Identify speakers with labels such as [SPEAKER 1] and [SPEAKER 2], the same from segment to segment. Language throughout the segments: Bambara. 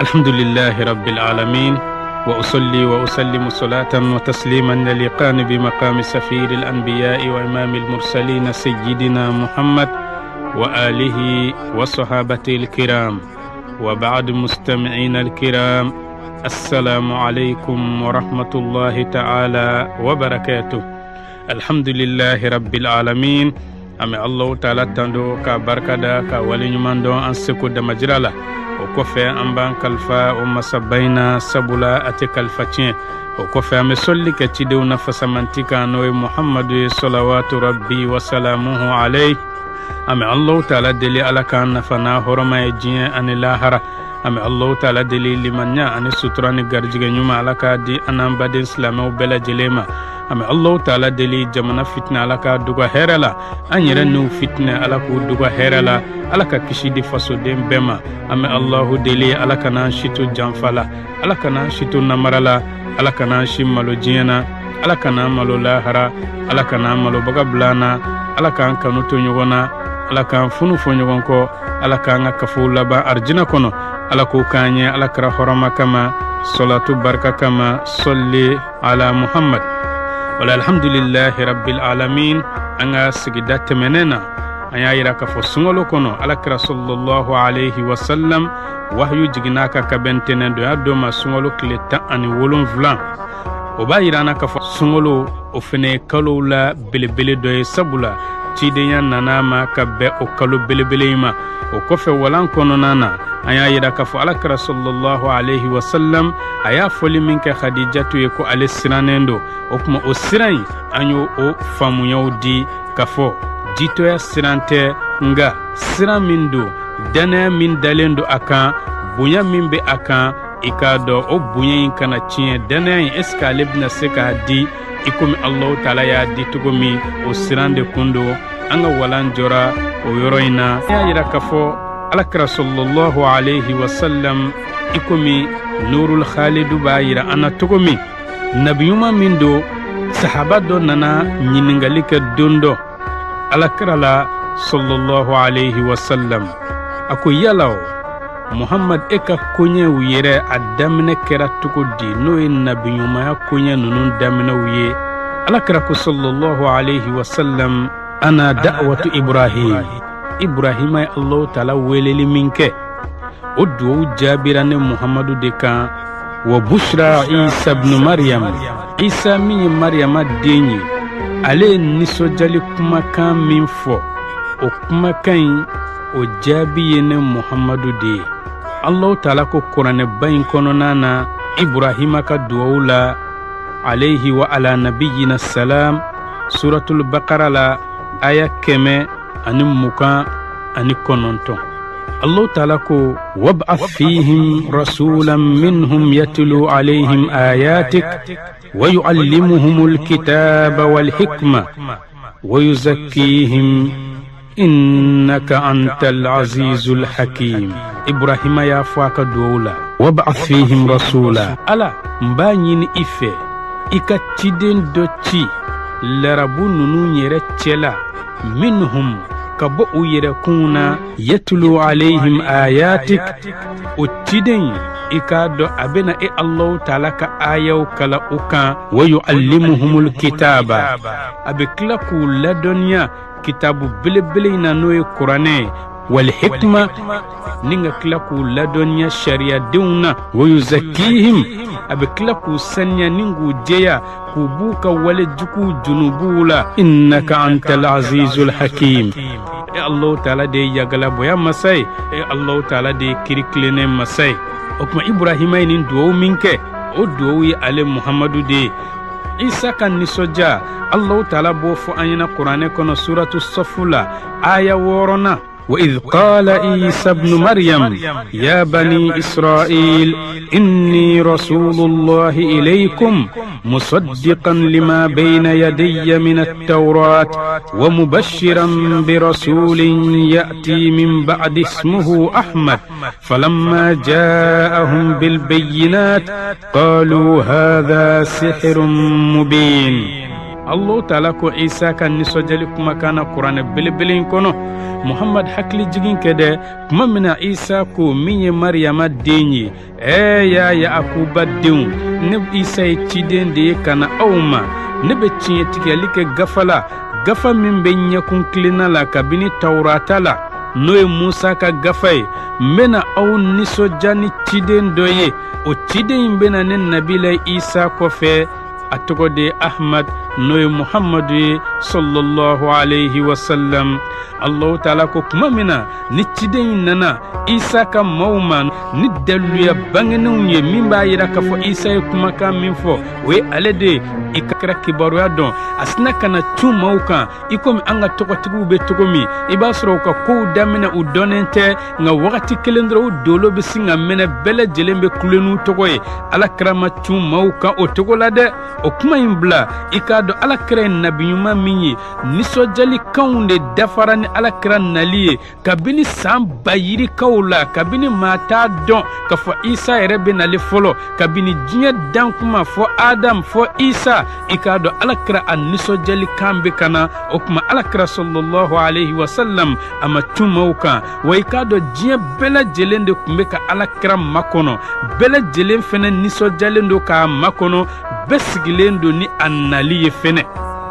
[SPEAKER 1] الحمد لله رب العالمين، وأصلي وأسلم صلاة وتسليما يليقان بمقام سفير الأنبياء وإمام المرسلين سيدنا محمد وآله وصحابته الكرام. وبعد، مستمعين الكرام، السلام عليكم ورحمة الله تعالى وبركاته. الحمد لله رب العالمين. An bɛ Allahu Taala tando ka barika da ka waleɲuman dɔn an seko damajira la. O kɔfɛ, an b'an kalifa o masaba in na, sabula a tɛ kalifa tiɲɛ. O kɔfɛ, an bɛ sɔlili kɛ cidenw na fasamanti kan, n'o ye Muhamadu ye, salawatu rabbi wasalamuhu alayhi. An bɛ Allahu Taala deli, Ala k'an nafa n'a hɔrɔma ye diɲɛ ani lahara. An bɛ Allahu Taala deli, limaniya ani sutura ni garijɛgɛ ɲuman, Ala k'a di an n'an baden silamɛw bɛɛ lajɛlen ma. An bɛ Allahu Taala deli, jamana fitinɛ, Ala k'a duga hɛrɛ la. An yɛrɛ n'u fitinɛ, Ala k'u duga hɛrɛ la. Ala ka kisi di fasoden bɛɛ ma. An bɛ Allahu deli, Ala kana an si to janfa la, Ala kana an si to namara la, Ala kana an si malo diɲɛ na, Ala kana an malo lahara, Ala kana an malobaga bila an na. Ala k'an kanu to ɲɔgɔn na, Ala k'an funu fɔ ɲɔgɔn kɔ, Ala k'an ka kafow laban arijina kɔnɔ. Ala k'o k'an ye Ala kira hɔrɔma kama, sɔlatu barika kama, sɔli ala Muhammad. Wala alhamdulillahi rabbil alamin. An ka sigida tɛmɛnen na, an y'a yira k'a fɔ sunkalo kɔnɔ, Ala kira sallallahu alayhi wa sallam, wahayu jiginna a kan ka bɛn ntɛnɛndonya don ma, sunkalo tile 17. O b'a yira an na k'a fɔ sunkalo, o fɛnɛ ye kalow la belebele dɔ ye, sabula cidenya nana a ma ka bɛn o kalo belebele in ma. O kɔfɛ, walan kɔnɔna na, an y'a yira k'a fɔ Ala kira sallallahu alayhi wa sallam, a y'a fɔli min kɛ Khadijatu ye ko ale sirannen don, o tuma o siran in, an y'o o faamuyaw di k'a fɔ jitɔya siran tɛ, nka siran min don, dannaya min dalen don a kan, bonya min bɛ a kan, i k'a dɔn o bonya in kana tiɲɛ. Dannaya in, est ce que ale bɛna se k'a di i komi Allahu Taala y'a di cogo min? O siran de kun don. An ka walan jɔra o yɔrɔ in na. An y'a yira k'a fɔ Alakira sallallahu alayhi wa sallam, i komi Nurul Khalidu b'a yira an na cogo min, nabi ɲuman min don, sahaba dɔ nana ɲininkali kɛ don dɔ Alakira la sallallahu alayhi wa sallam. A ko: "Yala o Muhammad, e ka koɲɛw yɛrɛ, a daminɛ kɛra cogo di, n'o ye nabiɲumanya koɲɛ ninnu daminɛw ye?" Alakira ko sallallahu alayhi wa sallam: "Ana da'watu Ibrahim. Ibrahima ye Allahu Taala weleli min kɛ, o duwawu jaabira ne Muhammadu de kan. Wa bushra Isa ibnu Maryam, Isa min ye Mariyama den ye, ale ye nisɔndiyali kumakan min fɔ, o kumakan in, o jaabi ye ne Muhammadu de ye." Allahu Taala ko Kuranɛba in kɔnɔna na, Ibrahima ka duwawu la, alayhi wa ala nabiyina salam, Suratul Bakara la, aya 129, Allahu Taala ko: "Wab'ath fihim rasulan minhum yatlu alayhim ayatik wa yu'allimuhum alkitaba wal hikma wa yuzakkihim innaka antal azizul hakim." Ibrahima y'a fɔ a ka duwawu la: "Wab'ath fihim rasula." Ala, n b'a ɲini i fɛ, i ka ciden dɔ ci larabu ninnu yɛrɛ cɛla, minhum, ka bɔ u yɛrɛkun na, yatlu alayhim ayatik, o ciden, i k'a dɔn a bɛna e Allahu Taala ka ayaw kala u kan, wa yuallimuhumul kitaba, a bɛ tila k'u ladɔnniya kitabu belebele in na, n'o ye Kuranɛ ye, wal hikma, ni ka tila k'u ladɔnniya sariyadenw na, wa yuzakkihim, a bɛ tila k'u saniya ni k'u jɛya, k'u b'u ka wale juguw junubuw la, innaka antal azizul hakim. E Allahu Taala de ye yagalaboya masa ye, e Allahu Taala de ye kiri tilennen masa ye. O tuma Iburahima ye nin duwawu min kɛ, o duwawu ye ale Muhamadu de ye. Isa ka nisɔndiya, Allahu Taala b'o fɔ an ɲɛna Kuranɛ kɔnɔ, Suratu Sɔfu la, aya wɔɔrɔnan: وإذ قال عيسى ابن مريم يا بني إسرائيل إني رسول الله إليكم مصدقا لما بين يدي من التوراة ومبشرا برسول يأتي من بعد اسمه أحمد فلما جاءهم بالبينات قالوا هذا سحر مبين. Allahu taala ko Isa ka nisɔndiyali kumakan na kuranɛ belebele in kɔnɔ, Muhammad hakili jigin kɛ dɛ, tuma min na Isa ko min ye Mariyama den ye, ɛɛ ya Yakuba denw, ne Isa ye ciden de ye ka na aw ma, ne bɛ tiɲɛtigiyali kɛ gafa la, gafa min bɛ ɲɛkun tilenna la kabini Tawurata la, n'o ye Musa ka gafa ye. N bɛna aw nisɔndiya ni ciden dɔ ye, o ciden in bɛna ne nabila Isa kɔfɛ, a tɔgɔ de ye Ahmad, n'o ye Muhammadu ye sallallahu alayhi wa sallam. Allahu taala ko tuma min na ni ciden in nana Isa ka maaw ma ni daliluya bangenenw ye min b'a yira k'a fɔ Isa ye kumakan min fɔ o ye ale de ye, i ka kira kibaruya dɔn, a sina ka na cun maaw kan i komi an ka tɔgɔtigiw bɛ cogo min. I b'a sɔrɔ u ka kow daminɛ u dɔnnen tɛ, nka wagati kelen dɔrɔn u dolo bɛ sin ka mɛnɛ, bɛɛ lajɛlen bɛ kule n'u tɔgɔ ye. Ala kira ma cun maaw kan o cogo la dɛ. O kuma in bila, i k'a dɔn ala kira ye nabi ɲuman min ye, nisɔndiyalikanw de dafara ni ala kira nali ye kabini san ba yirikaw la, kabini maa t'a dɔn k'a fɔ Isa yɛrɛ bɛ nale fɔlɔ, kabini diɲɛ dan kuma fɔ Adam fɔ Isa, i k'a dɔn ala kira a nisɔndiyalikan bɛ ka na. O tuma ala kira sallallahu alayhi wa sallam a ma cun maaw kan wa. I k'a dɔn diɲɛ bɛɛ lajɛlen de tun bɛ ka ala kira makɔnɔ, bɛɛ lajɛlen fɛnɛ nisɔndiyalen don k'a makɔnɔ, bɛɛ sigilen don ni a nali ye fɛnɛ.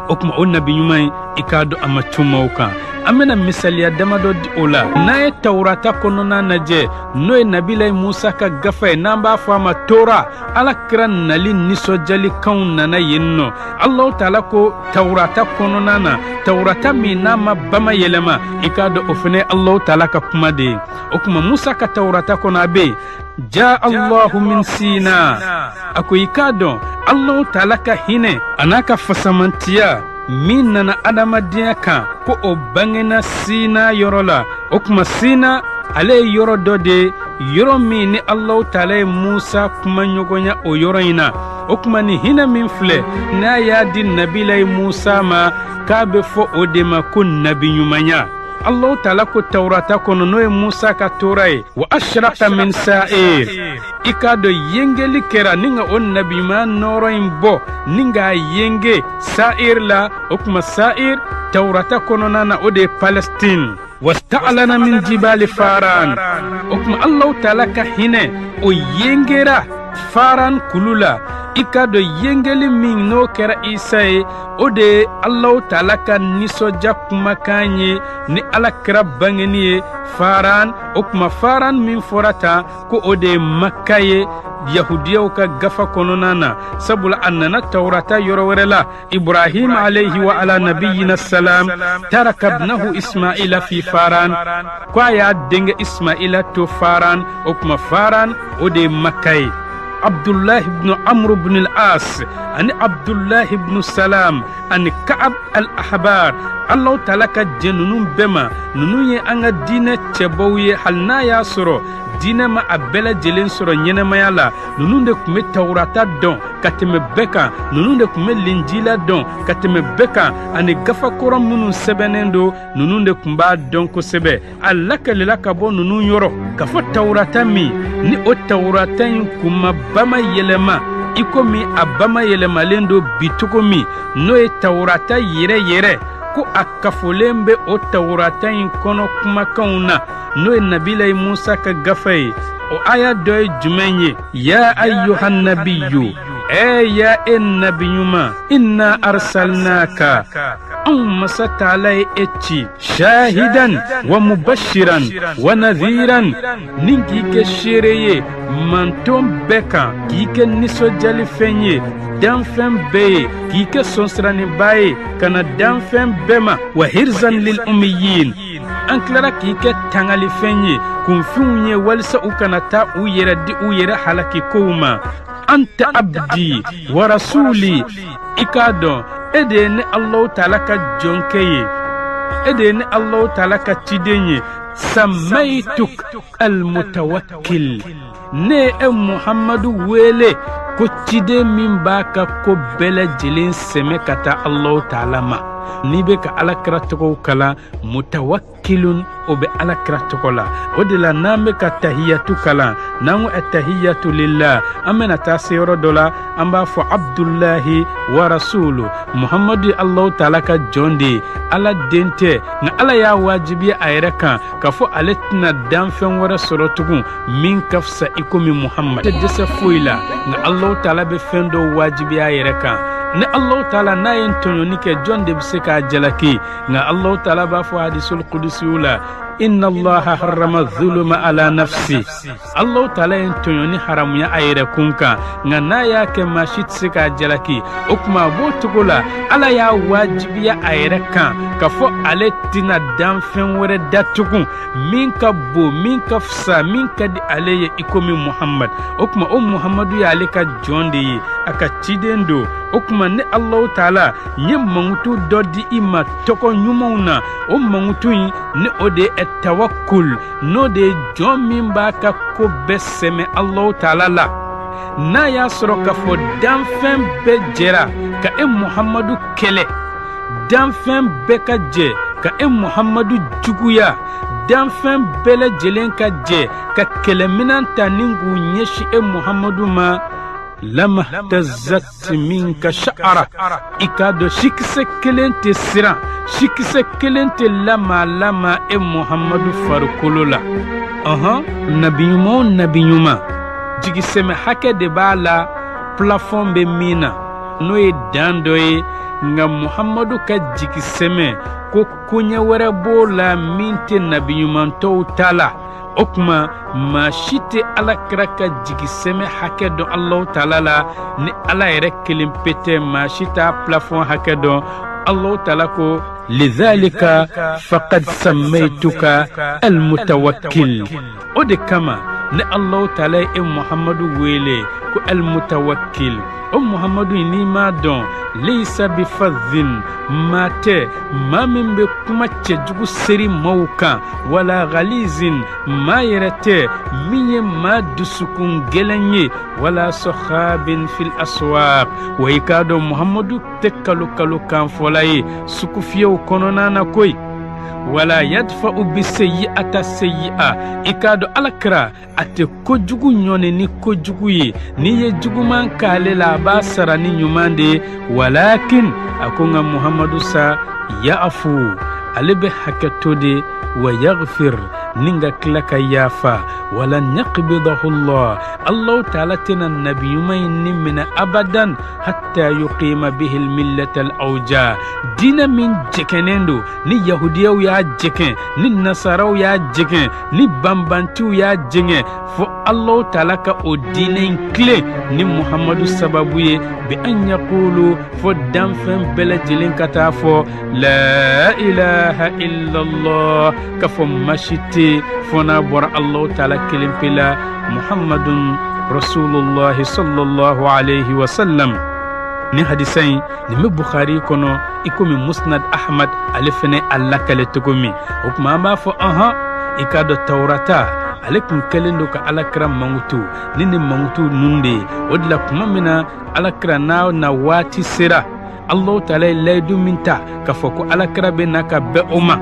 [SPEAKER 1] O tuma o nabi ɲuman ye, i k'a dɔn a ma cun maaw kan. An bɛna misaliya damadɔ di o la. N'an ye Tawurata kɔnɔna lajɛ, n'o ye nabilayi Musa ka gafa ye, n'an b'a fɔ a ma Tora, ala kira nali nisɔndiyalikanw nana yen nɔ. Allahu taala ko Tawurata kɔnɔna na, Tawurata min n'a ma bama yɛlɛma, i k'a dɔn o fana ye Allahu taala ka kuma de ye. O tuma Musa ka Tawurata kɔnɔ a bɛ yen, ja Allahu min sina, a ko i k'a dɔn Allahu taala ka hinɛ a n'a ka fasamantiya min nana adamadenya kan, ko o bangena Sina yɔrɔ la. O tuma Sina ale ye yɔrɔ dɔ de ye, yɔrɔ min ni Allahu taala ye Musa kumaɲɔgɔnya o yɔrɔ in na. O tuma ni hinɛ min filɛ n'a y'a di nabilayi Musa ma, k'a bɛ fɔ o de ma ko nabi ɲumanya. Allahu taala ko Tawurata kɔnɔ, n'o ye Musa ka tora ye, wa ashraka min sa'ir, i k'a dɔn yengeli kɛra ni ka o nabi ɲuman nɔɔrɔ in bɔ ni k'a yenge Sa'ir la. O tuma Sa'ir Tawurata kɔnɔna na, o de ye Palestine. Wasta'lana min jibali Faran, o tuma Allahu taala ka hinɛ o yengera Faran kulu la. I k'a dɔn yengeli min n'o kɛra Isa ye, o de ye Allahu taala ka nisɔndiya kumakan ye ni ala kira bangeni ye Faran. O tuma Faran min fɔra tan, ko o de ye Makka ye Yahudiyaw ka gafa kɔnɔna na, sabula a nana Tawurata yɔrɔ wɛrɛ la, Ibrahim alayhi wa ala nabiyina salam taraka ibnahu Ismaila fi Faran, ko a y'a denkɛ Ismaila to Faran. O tuma Faran o de ye Makka ye. Abdullah ibn Amr ibn al-As ani Abdullah ibn Salam ani Ka'ab al-Ahbar, Allahu taala ka jɛn ninnu bɛɛ ma. Ninnu ye an ka diinɛ cɛbaw ye, hali n'a y'a sɔrɔ diinɛ ma a bɛɛ lajɛlen sɔrɔ ɲɛnɛmaya la. Ninnu de tun bɛ Tawurata dɔn ka tɛmɛ bɛɛ kan, ninnu de tun bɛ Linjila dɔn ka tɛmɛ bɛɛ kan, ani gafakɔrɔ minnu sɛbɛnnen don, ninnu de tun b'a dɔn kosɛbɛ. A lakalila ka bɔ ninnu yɔrɔ k'a fɔ Tawurata min ni o Tawurata in kun ma bama yɛlɛma i komi a bama yɛlɛmalen don bi cogo min, n'o ye Tawurata yɛrɛ yɛrɛ, ko a kafolen bɛ o Tawurata in kɔnɔ kumakanw na, n'o ye nabilayi Musa ka gafa ye. O aya dɔ ye jumɛn ye? Ya ayyuhan nabiyyu, ɛ ya e nabi ɲuman, inna arsalnaka, anw masa taala ye e ci, shahidan wa mubashiran wa nadhiran, ni k'i kɛ seere ye manton bɛɛ kan, k'i kɛ nisɔndiyalifɛn ye danfɛn bɛɛ ye, k'i kɛ sɔnsiraniba ye ka na danfɛn bɛɛ ma, wa hirzan lil ummiyin, an tilara k'i kɛ tangalifɛn ye kunfinw ye walisa u kana taa u yɛrɛ di u yɛrɛ halaki kow ma. Anta abdi wa rasuli, i k'a dɔn e de ye ne Allahu taala ka jɔnkɛ ye, e de ye ne Allahu taala ka ciden ye. Samaituk almutawakkil, ne ye e Muhammadu wele ko ciden min b'a ka ko bɛɛ lajɛlen sɛmɛ ka taa Allahu taala ma. N'i bɛ ka ala kira tɔgɔw kalan, mutawakkil. mutawakkilun, o bɛ ala kira tɔgɔ la. O de la n'an bɛ ka tahiyatu kalan, n'an ko atahiyatu lillah, an bɛna taa se yɔrɔ dɔ la, an b'a fɔ abdullahi wa rasulu. Muhammadu ye Alahu taala ka jɔn de ye, ala den tɛ, nka ala y'a wajibiya a yɛrɛ kan k'a fɔ ale tɛna danfɛn wɛrɛ sɔrɔ tugun min ka fisa i komi Muhammad. Tɛ dɛsɛ foyi la, nka Alahu taala bɛ fɛn dɔw wajibiya a yɛrɛ kan. Ni Alahu taala n'a ye tɔɲɔni kɛ, jɔn de bɛ se k'a jalaki? Nka Alahu taala b'a fɔ hadisul kudusiw la, inna allaha harrama zuluma ala nafsi. Alahu taala ye tɔɲɔni haramuya a yɛrɛ kun kan, nka n'a y'a kɛ maa si tɛ se k'a jalaki. O tuma a b'o cogo la, ala y'a wajibiya a yɛrɛ kan k'a fɔ ale tɛna danfɛn wɛrɛ da tugun min ka bon, min ka fisa, min ka di ale ye i komi Muhammad. O tuma o Muhammadu y'ale ka jɔn de ye, a ka ciden don. O tuma ni Alahu taala n ye mankutu dɔ di i ma tɔgɔ ɲumanw na, o mankutu in ni o de ye tawakul, n'o de ye jɔn min b'a ka ko bɛɛ sɛmɛ Alahu taala la. N'a y'a sɔrɔ k'a fɔ danfɛn bɛɛ jɛra ka e Muhammadu kɛlɛ, danfɛn bɛɛ ka jɛ ka e Muhammadu juguya, danfɛn bɛɛ lajɛlen ka jɛ ka kɛlɛminɛn ta ni k'u ɲɛsin e Muhammadu ma, lamahtazat minka sha'ara, i k'a dɔn sikisɛ kelen tɛ siran, sikisɛ kelen tɛ lama lama e Muhammadu farikolo la. Nabi ɲuman o nabi ɲuman, jigisɛmɛ hakɛ de b'a la plafond bɛ min na, n'o ye dan dɔ ye. Nka Muhammadu ka jigisɛmɛ ko koɲɛ wɛrɛ b'o la min tɛ nabi ɲuman tɔw ta la. O tuma maa si tɛ ala kira ka jigisɛmɛ hakɛ dɔn Alahu taala la ni ala yɛrɛ kelen pe tɛ, maa si t'a plafond hakɛ dɔn. Alahu taala ko lidhalika faqad sammaytuka almutawakkil. O de kama ni Alahu taala ye e Muhammadu wele ko almutawakkil. O Muhammadu n'i m'a dɔn, laysa bifadhin, maa tɛ maa min bɛ kuma cɛjugu seri maaw kan, wala ghalizin, maa yɛrɛ tɛ min ye maa dusukun gɛlɛn ye, wala sokhabin fil aswaq. Wa i k'a dɔn Muhammadu tɛ kalo kalo kan fɔla ye sugufiyɛw kɔnɔna na koyi. Wala yadfa'u bisayyi'ata sayyi'a, i k'a dɔn ala kira a tɛ kojugu ɲɔni ni kojugu ye, n'i ye juguman k'ale la a b'a sara ni ɲuman de ye. Walakin a ko nka Muhammadu sa ya'afu, ale bɛ hakɛto de, wa yaghfir, ni ka tila ka yafa. Walan yaqbidahu Allah, Allahu taala tɛna nabi ɲuman in ni minɛ abadan, hatta yuqima bihi almillata alawja. Diinɛ min jɛkɛnnen don, ni yahudiyaw y'a jɛkɛn, ni nasaraw y'a jɛkɛn, ni banbantiw y'a jɛngɛ, fo Allahu taala ka o diinɛ in tilen ni Muhammadu sababu ye. Bi an yaqulu, fo danfɛn bɛɛ lajɛlen ka taa fɔ la ilaha illallah, k'a fɔ masi tɛ fo n'a bɔra Allahu taala kelen pe la, Muhammadun rasulullahi sallallahu alayhi wa sallam. Ni hadisa in nin bɛ Bukhari kɔnɔ i komi Musnad Ahmad ale fɛnɛ a lakale cogo min. O tuma an b'a fɔ i k'a dɔn Tawurata ale tun kɛlen don ka alakira mankutu ni nin mankutu ninnu de ye. O de la tuma min na alakira n'a na waati sera, Allahu taala ye layidu min ta k'a fɔ ko alakira bɛ na ka bɛn o ma.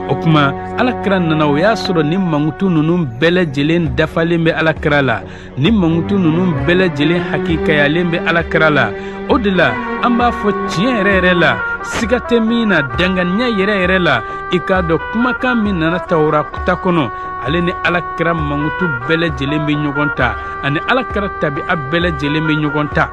[SPEAKER 1] O tuma alakira nana, o y'a sɔrɔ ni mankutu ninnu bɛɛ lajɛlen dafalen bɛ alakira la, ni mankutu ninnu bɛɛ lajɛlen hakikayalen bɛ alakira la. O de la an b'a fɔ tiɲɛ yɛrɛ yɛrɛ la, siga tɛ min na, danganiya yɛrɛ yɛrɛ la, i k'a dɔn kumakan min nana Tawurata kɔnɔ, ale ni alakira mankutu bɛɛ lajɛlen bɛ ɲɔgɔn ta, ani alakira tabi'a bɛɛ lajɛlen bɛ ɲɔgɔn ta.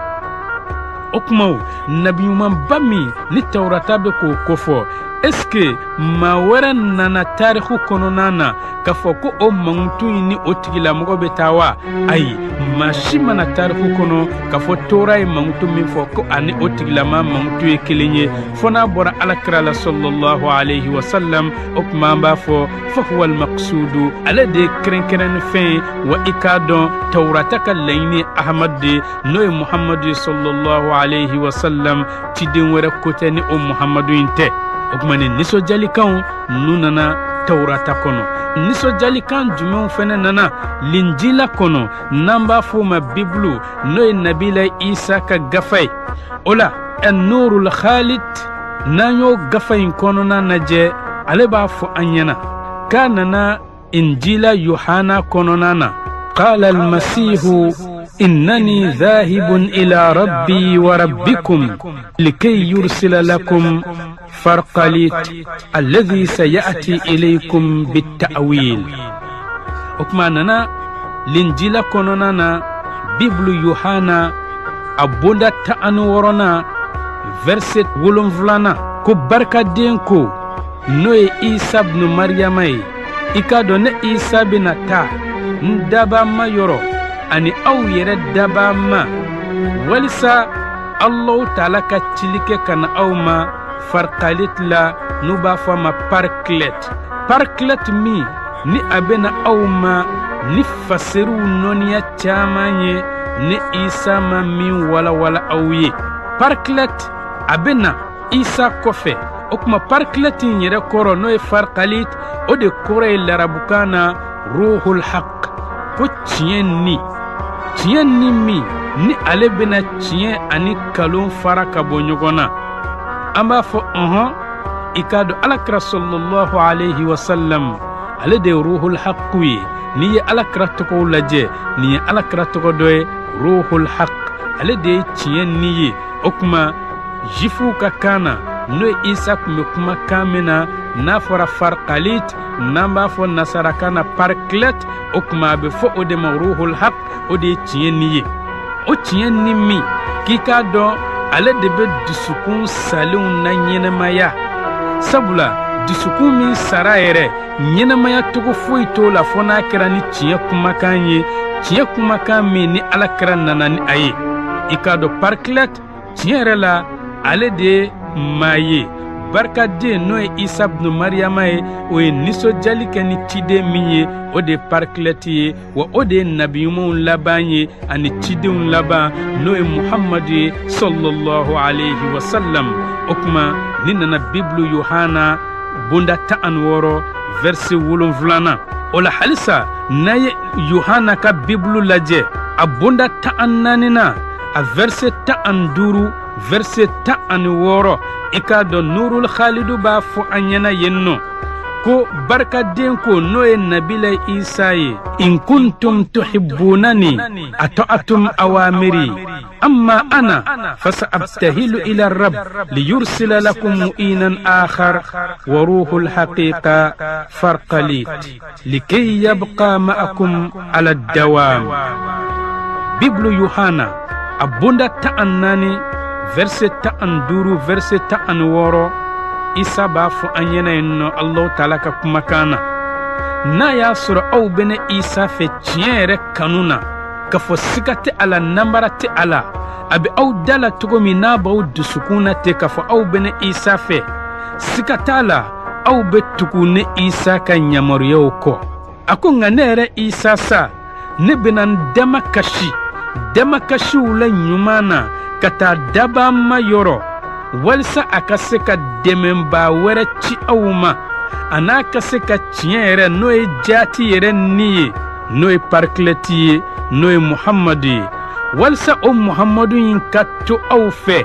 [SPEAKER 1] O tuma nabi ɲumanba min ni Tawurata bɛ k'o kofɔ, est-ce que maa wɛrɛ nana tariku kɔnɔna na k'a fɔ ko o mankutu in ni o tigilamɔgɔ bɛ taa wa? Ayi, maa si mana tariku kɔnɔ k'a fɔ tora ye mankutu min fɔ ko ani o tigilama mankutu ye kelen ye, fo n'a bɔra alakira la sallallahu alayhi wa sallam. O tuma an b'a fɔ fahuwa almaqsudu, ale de ye kɛrɛnkɛrɛnni fɛn ye. Wa i k'a dɔn Tawurata ka laɲini ye Ahmad de ye, n'o ye Muhammadu ye sallallahu alayhi wa sallam, ciden wɛrɛ ko tɛ ni o Muhammadu in tɛ. O tuma ni nisɔndiyalikanw ninnu nana Tawurata kɔnɔ, nisɔndiyalikan jumɛnw fɛnɛ nana Linjila kɔnɔ, n'an b'a fɔ o ma Bibulu, n'o ye Nabila Isa ka gafe ye. O la An-Nurul Khalid, n'an y'o gafe in kɔnɔna lajɛ, Ale b'a fɔ an ɲɛna k'a nana Injila Yohana kɔnɔna na: قال المسيح إنني ذاهب إلى ربي وربكم لكي يرسل لكم فرقليت الذي سيأتي إليكم بالتأويل. O tuma nana Linjila kɔnɔna na, Bibulu Yohana a bonda 16nan, verset 7nan, ko barikaden ko, n'o ye Isa bunu Mariyama ye, i k'a dɔn ne Isa bɛna taa n dabama yɔrɔ ani aw yɛrɛ dabama, walisa Alahu Taala ka cili kɛ ka na aw ma farikalit la, n'u b'a fɔ a ma paraclet. Paraclet min ni a bɛna aw ma ni faseriw nɔniya caman ye, ni Isa ma min walawala aw ye. Paraclet a bɛna Isa kɔfɛ. O tuma paraclet in yɛrɛ kɔrɔ, n'o ye farikalit, o de kɔrɔ ye larabukan na ruhul haq, ko tiɲɛ ni. Tiɲɛ ni min ni ale bɛna tiɲɛ ani kalon fara ka bɔ ɲɔgɔn na. An b'a fɔ ɔhɔn, i k'a dɔn Alakira sallallahu alayhi wa sallam, ale de ye ruhul haqu ye. N'i ye Alakira tɔgɔw lajɛ, nin ye Alakira tɔgɔ dɔ ye, ruhul haq, ale de ye tiɲɛ ni ye. O tuma Jifuw ka kan na, n'o ye Isa tun bɛ kuma kan min na, n'a fɔra farkalit, n'an b'a fɔ nasarakan na paraclet, o tuma a bɛ fɔ o de ma ruhul haq, o de ye tiɲɛ ni ye. O tiɲɛ ni min k'i k'a dɔn ale de bɛ dusukun salenw na ɲɛnɛmaya, sabula dusukun min sara yɛrɛ, ɲɛnɛmaya cogo foyi t'o la fo n'a kɛra ni tiɲɛ kumakan ye, tiɲɛ kumakan min ni Alakira nana ni a ye. I k'a dɔn paraclet tiɲɛ yɛrɛ la, ale de ye maa ye barikaden, n'o ye Isa bunu Mariyama ye. O ye nisɔndiyali kɛ ni ciden min ye, o de ye paraclet ye, wa o de ye nabiɲumanw laban ye ani cidenw laban, n'o ye Muhamadu ye sallallahu alayhi wa sallam. O tuma ni nana Bibulu Yohana bonda 16, verset 7nan. O la halisa, n'a ye Yohana ka Bibulu lajɛ, a bonda 14nan, a verset 15, verset 16, i k'a dɔn Nurul Khalidu b'a fɔ an ɲɛna yen nɔ ko barikaden ko, n'o ye Nabila Isa ye: in kuntum tuhibbunani ata'atum awamiri amma ana fasa'abtahilu ila rabb liyursila lakum mu'inan akhar wa ruhul haqiqa farqalit likay yabqa ma'akum ala dawam. Bibulu Yohana a bonda 14, verset 15, verset 16, Isa b'a fɔ an ɲɛna yen nɔ Alahu Taala ka kumakan na: n'a y'a sɔrɔ aw bɛ ne Isa fɛ tiɲɛ yɛrɛ kanu na, k'a fɔ siga tɛ a la, nanbara tɛ a la, a bɛ aw da la cogo min n'a b'aw dusukun na ten, k'a fɔ aw bɛ ne Isa fɛ, siga t'a la, aw bɛ tugu ne Isa ka yamaruyaw kɔ. A ko nka ne yɛrɛ Isa sa, ne bɛna n damakasi damakasiw la ɲuman na ka taa dabama yɔrɔ, walisa a ka se ka dɛmɛbaa wɛrɛ ci aw ma, a n'a ka se ka tiɲɛ yɛrɛ, n'o ye jaati yɛrɛ ni ye, n'o ye parikilɛti ye, n'o ye Muhamadu ye, walisa o Muhamadu in ka to aw fɛ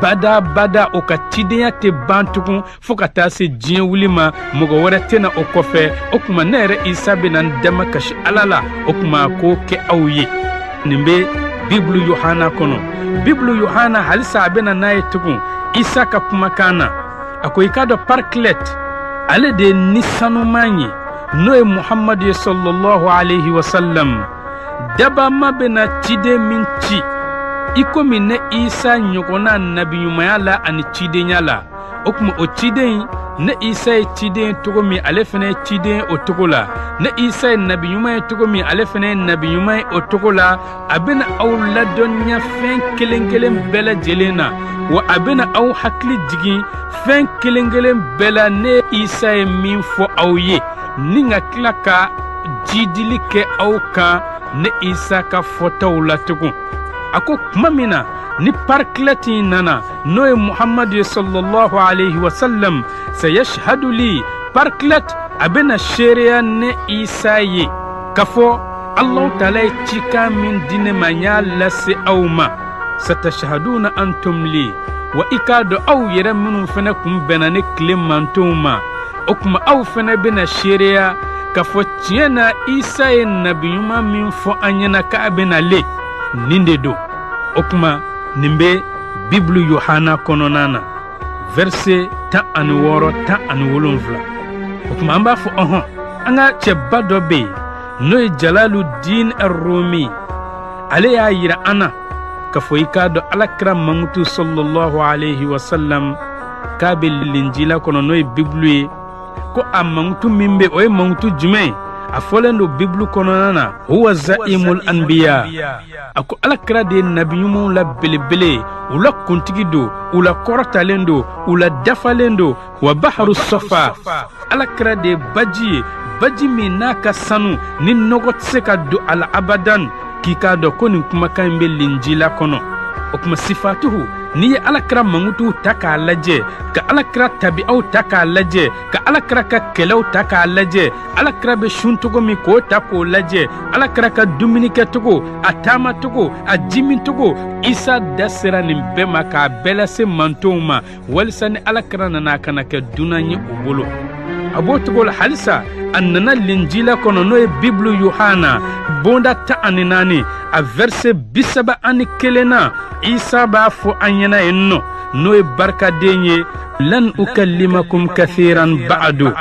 [SPEAKER 1] badabada, o ka cidenya tɛ ban tugun fo ka taa se diɲɛ wuli ma, mɔgɔ wɛrɛ tɛna o kɔfɛ. O tuma ne yɛrɛ Isa bɛna n damakasi Ala la, o tuma k'o kɛ aw ye. Nin bɛ Bibulu Yohana kɔnɔ. Bibulu Yohana halisa a bɛna n'a ye tugun Isa ka kumakan na. A ko i k'a dɔn parikilɛt ale de ye ni sanuman ye, n'o ye Muhamadu ye sallallahu alayhi wa sallam. Dabama bɛna ciden min ci i komi ne Isa ɲɔgɔnna nabiɲumanya la ani cidenya la, o tuma o ciden, ne Isa ye ciden cogo min, ale fana ye ciden o cogo la. Ne Isa ye nabiɲuman ye cogo min, ale fana ye nabiɲuman ye o cogo la. A bɛna aw ladɔnniya fɛn kelen kelen bɛɛ lajɛlen na, wa a bɛna aw hakili jigin fɛn kelen kelen bɛɛ la ne Isa ye min fɔ aw ye, ni ka tila ka jidili kɛ aw kan ne Isa ka fɔtaw la tugun. A ko tuma min na ni parikilɛti in nana, n'o ye Muhamadu ye sallallahu alayhi wa sallam, sayashhadu li, parikilɛti a bɛna seereya ne Isa ye k'a fɔ Alahu Taala ye cikan min di ne ma, n y'a lase aw ma. Satashhaduna antum li, wa i k'a dɔn aw yɛrɛ minnu fana kun bɛnna ne tile mantonw ma, O tuma aw fana bɛna seereya k'a fɔ tiɲɛ na Isa ye nabi ɲuman min fɔ an ɲɛna k'a bɛna le, nin de don. O tuma nin bɛ Bibulu Yohana kɔnɔna na, verset 16, 17. O tuma an b'a fɔ ɔhɔn, an ka cɛba dɔ bɛ yen n'o ye Jalaluddin Arumi, ale y'a yira an na k'a fɔ i k'a dɔn alakira mankutu sallallahu alayhi wa sallam k'a bɛ linjila kɔnɔ, n'o ye Bibulu ye, ko a mankutu min bɛ, o ye mankutu jumɛn ye? A fɔlen don Bibulu kɔnɔna na, huwa zaimul anbiya. A ko alakira de ye nabi ɲumanw la belebele, u la kuntigi don, u la kɔrɔtalen don, u la dafalen don. Wa baharu safa, alakira de ye baji ye, baji min n'a ka sanu ni nɔgɔ tɛ se ka don a la abadan. K'i k'a dɔn ko nin kumakan in bɛ linjila kɔnɔ. O tuma sifatuhu, n'i ye alakira mankutuw ta k'a lajɛ, ka alakira tabi'aw ta k'a lajɛ, ka alakira ka kɛlɛw ta k'a lajɛ, alakira bɛ sun cogo min k'o ta k'o lajɛ, alakira ka dumunikɛcogo, a taamacogo, a jimincogo, Isa da sera nin bɛɛ ma k'a bɛɛ lase mantonw ma, walisa ni alakira nana a kana kɛ dunan ye u bolo. A b'o cogo la halisa a nana linjila kɔnɔ, n'o ye Bibulu Yohana bonda 14, a verset 31 na, Isa b'a fɔ an ɲɛna yen nɔ, n'o ye barikaden ye, lan ukallimakum kathiran ba'du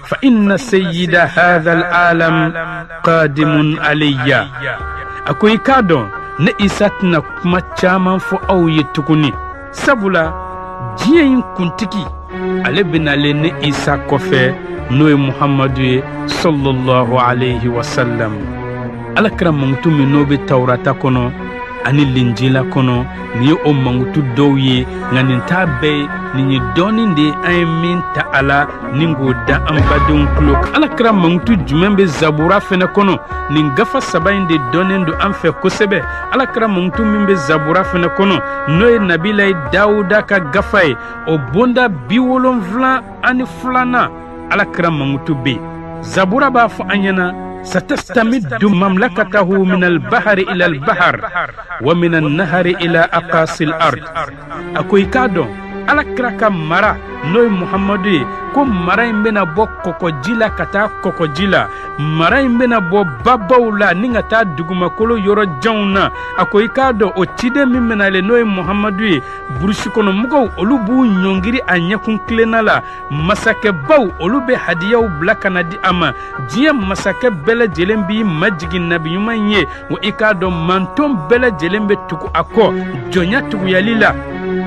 [SPEAKER 1] fa inna sayyida hadha al'alam qadimun alayya. A ko i k'a dɔn ne Isa tɛna kuma caman fɔ aw ye tuguni, sabula diɲɛ in kuntigi ale bɛnalen ne Isa kɔfɛ, n'o ye Muhammadu ye sallallahu alayhi wa sallam. Alakira mankutu min n'o bɛ Tawurata kɔnɔ ani Linjila kɔnɔ, nin ye o mankutu dɔw ye, nka nin t'a bɛɛ ye. Nin ye dɔɔnin de ye an ye min ta a la ni k'o da an badenw tulo kan. Alakira mankutu jumɛn bɛ Zabura fɛnɛ kɔnɔ? Nin gafa saba in de dɔnnen don an fɛ kosɛbɛ. Alakira mankutu min bɛ Zabura fɛnɛ kɔnɔ, n'o ye Nabilayi Dawuda ka gafa ye, o bonda 72nan, alakira mankutu bɛ yen. Zabura b'a fɔ an ɲɛna, satastamiddu mamlakatahu min albahari ila albahar wa min annahari ila aqasil ard. A ko i k'a dɔn alakira ka mara, n'o ye Muhamadu ye, ko mara in bɛna bɔ kɔkɔji la ka taa kɔkɔji la, mara in bɛna bɔ babaw la ni ka taa dugumakolo yɔrɔ janw na. A ko i k'a dɔn o ciden min bɛna ale, n'o ye Muhamadu ye, burusi kɔnɔ mɔgɔw olu b'u ɲɔngiri a ɲɛkun tilenna la, masakɛbaw olu bɛ hadiyaw bila ka na di a ma, diɲɛ masakɛ bɛɛ lajɛlen b'i majigin nabi ɲuman in ye. Wa i k'a dɔn manton bɛɛ lajɛlen bɛ tugu a kɔ jɔnya tuguyali la,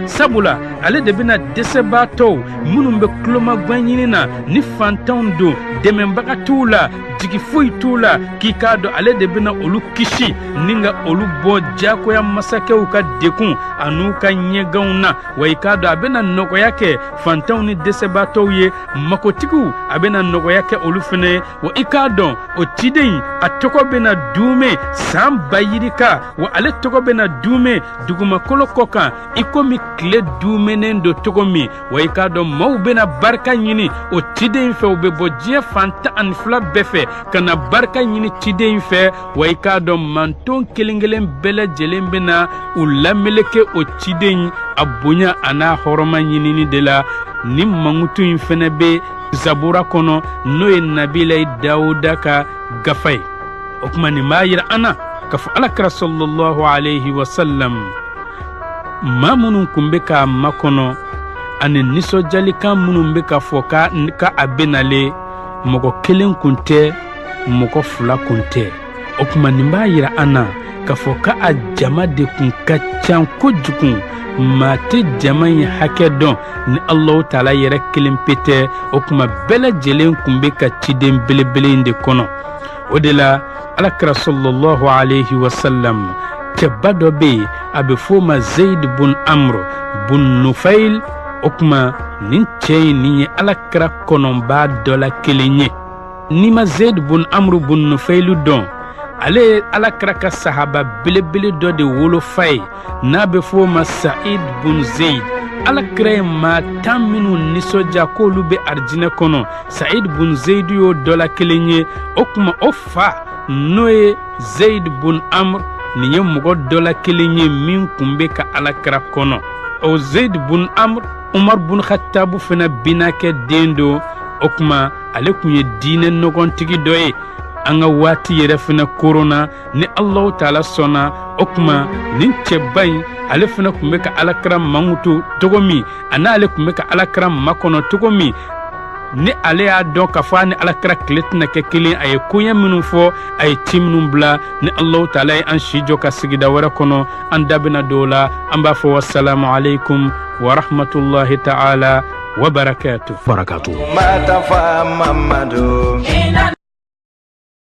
[SPEAKER 1] sabula ale de bɛna dɛsɛbaatɔw minnu bɛ tulomagwan ɲini na ni fantanw don, dɛmɛbaga t'u la, jigi foyi t'u la, k'i k'a dɔn ale de bɛna olu kisi ni ka olu bɔ diyagoya masakɛw ka dekun an'u ka ɲɛganw na. Wa i k'a dɔn a bɛna nɔgɔya kɛ fantanw ni dɛsɛbaatɔw ye, makotigiw a bɛna nɔgɔya kɛ olu fana ye. Wa i k'a dɔn o ciden in a tɔgɔ bɛna duumɛ san ba yirika, wa ale tɔgɔ bɛna duumɛ dugumakolo kɔ kan i komi tile duumɛnen don cogo min. Wa i k'a dɔn maaw bɛna barika ɲini o ciden in fɛ, u bɛ bɔ diɲɛ fan 12 bɛɛ fɛ ka na barika ɲini ciden in fɛ. Wa i k'a dɔn manton kelen kelen bɛɛ lajɛlen bɛna u lameleke o ciden in a bonya a n'a hɔrɔma ɲinini de la. Nin mankutu in fɛnɛ bɛ Zabura kɔnɔ, n'o ye Nabilayi Dawuda ka gafa ye. O tuma nin b'a yira an na k'a fɔ alakira sallallahu alayhi wa sallam, maa minnu kun bɛ k'a makɔnɔ ani nisɔndiyalikan minnu bɛ ka fɔ ka a bɛ nalen, mɔgɔ kelen kun tɛ, mɔgɔ fila kun tɛ. O tuma nin b'a yira an na k'a fɔ ka a jama de kun ka ca kojugu, maa tɛ jama in hakɛ dɔn ni Alahu taala yɛrɛ kelen pe tɛ. O tuma bɛɛ lajɛlen kun bɛ ka ciden belebele in de kɔnɔ. O de la alakira sallallahu alayhi wa sallam, cɛba dɔ bɛ yen, a bɛ f'o ma Zeyid bun Amr bun Nufail. O tuma nin cɛ in nin ye alakira kɔnɔbaa dɔ la kelen ye. N'i ma Zeyid bun Amr bun Nufail dɔn, ale ye alakira ka sahaba belebele dɔ de wolofa ye, n'a bɛ f'o ma Sa'id bun Zeyid. Alakira ye maa 10 minnu nisɔndiya k'olu bɛ arijinɛ kɔnɔ, Sa'id bun Zeyid y'o dɔ la kelen ye. O tuma o fa n'o ye Zeyid bun Amr, nin ye mɔgɔ dɔ la kelen ye min kun bɛ ka alakira kɔnɔ. O Zeyid bun Amr, Umar bun Khattabu fana binakɛ den don. O tuma ale kun ye diinɛ nɔgɔntigi dɔ ye. An ka waati yɛrɛ fana koronna, ni Alahu taala sɔnna. O tuma nin cɛba in, ale fana tun bɛ ka alakira mankutu cogo min, a n'ale tun bɛ ka alakira makɔnɔ cogo min, ni ale y'a dɔn k'a fɔ a ni alakira tile tɛna kɛ kelen, a ye koɲɛ minnu fɔ, a ye ci minnu bila, ni Alahu taala ye an si jɔ ka sigida wɛrɛ kɔnɔ, an da bɛna don o la. An b'a fɔ wasalamu aleykum wa rahmatulahi ta'ala wa barakatuh.
[SPEAKER 2] Barakatuh.
[SPEAKER 3] Matafa Mamadu.